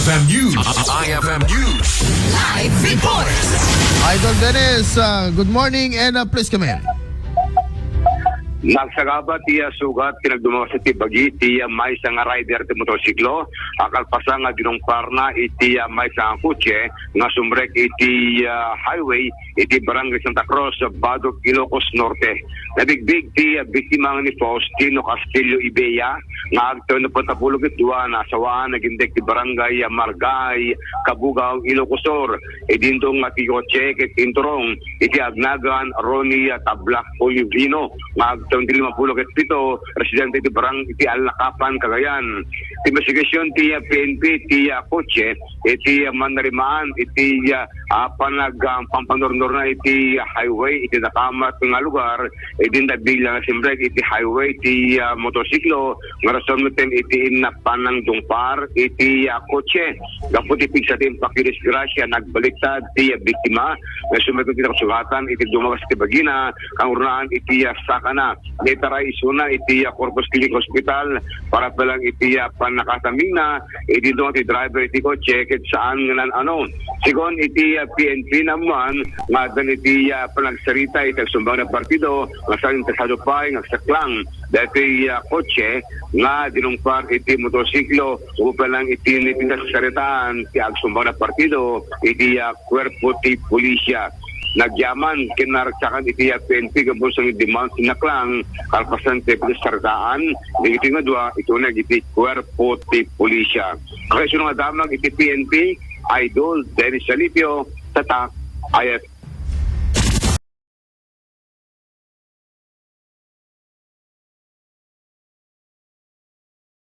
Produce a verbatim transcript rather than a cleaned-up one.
F M News. I F M News. Live report. Idol Dennis, uh, good morning and uh, please come in. Nagsagaba ti, ah, sugat ti nagdumagas iti bagi ti, ah, maysa nga rider ti motorsiklo a kalpasan nga dinungparna iti, ah, maysa nga kotse nga sumrek iti, ah, highway iti Barangay Santa Cruz, Badoc, Ilocos Norte. Nabigbig ti, ah, biktima nga ni Faustino Castillo Ibea nga agtawen ni appat a pulu't dua, nasawaan, nagindek ti Barangay, ah, Margay, Cabugao, Ilocos Sur. Idinto nga ti kotse ket inturong iti agnagan Ronnie Tablac Olivino nga agtawen ti lima pulu't pito, residente iti barang iti Alakapan, Cagayan. Ti investigasyon ti, ah, P N P ti, ah, kotse iti, ah, mannarimaan iti, ah, ah, panag-, ah, pampanurnurna iti highway iti nakamat nga lugar, idinto bigla nga simrek iti highway ti, ah, motorsiklo nga rason met iti inna panangdungpar iti, ah, kotse. Gapu ti pigsa ti impact ti disgrasya, nagbaliktad ti, ah, biktima nga sumrek iti kasugatan iti dumagas ti bagina, kangrunaan iti, ah, sakana. Naitaray isuna iti, ah, Corpus Christi Hospital para pa lang iti, ah, pannakatamingna. Idinto ti driver iti kotse ket saan nga nan-ano. Sigun iti, ah, P N P, naammuan nga addan iti, ah, panagsarita iti agsumbang nga partido nga saan interesado pay nga agsaklang daytoy, ah, kotse nga dinungpar iti motorsiklo. Upa lang iti nagpinagsaritaan ti agsumbang nga partido iti, ah, kuerpo ti pulisya. Nagyaman ken naragsakan iti P N P gapu sa demand ti naklang, kalpasan ti pinagsaritaan dagiti nga dua, ituneg iti kuerpo ti pulisya. Kakaisuna nga damag iti P N P, Idol Dennis Salipio, Tatak, I F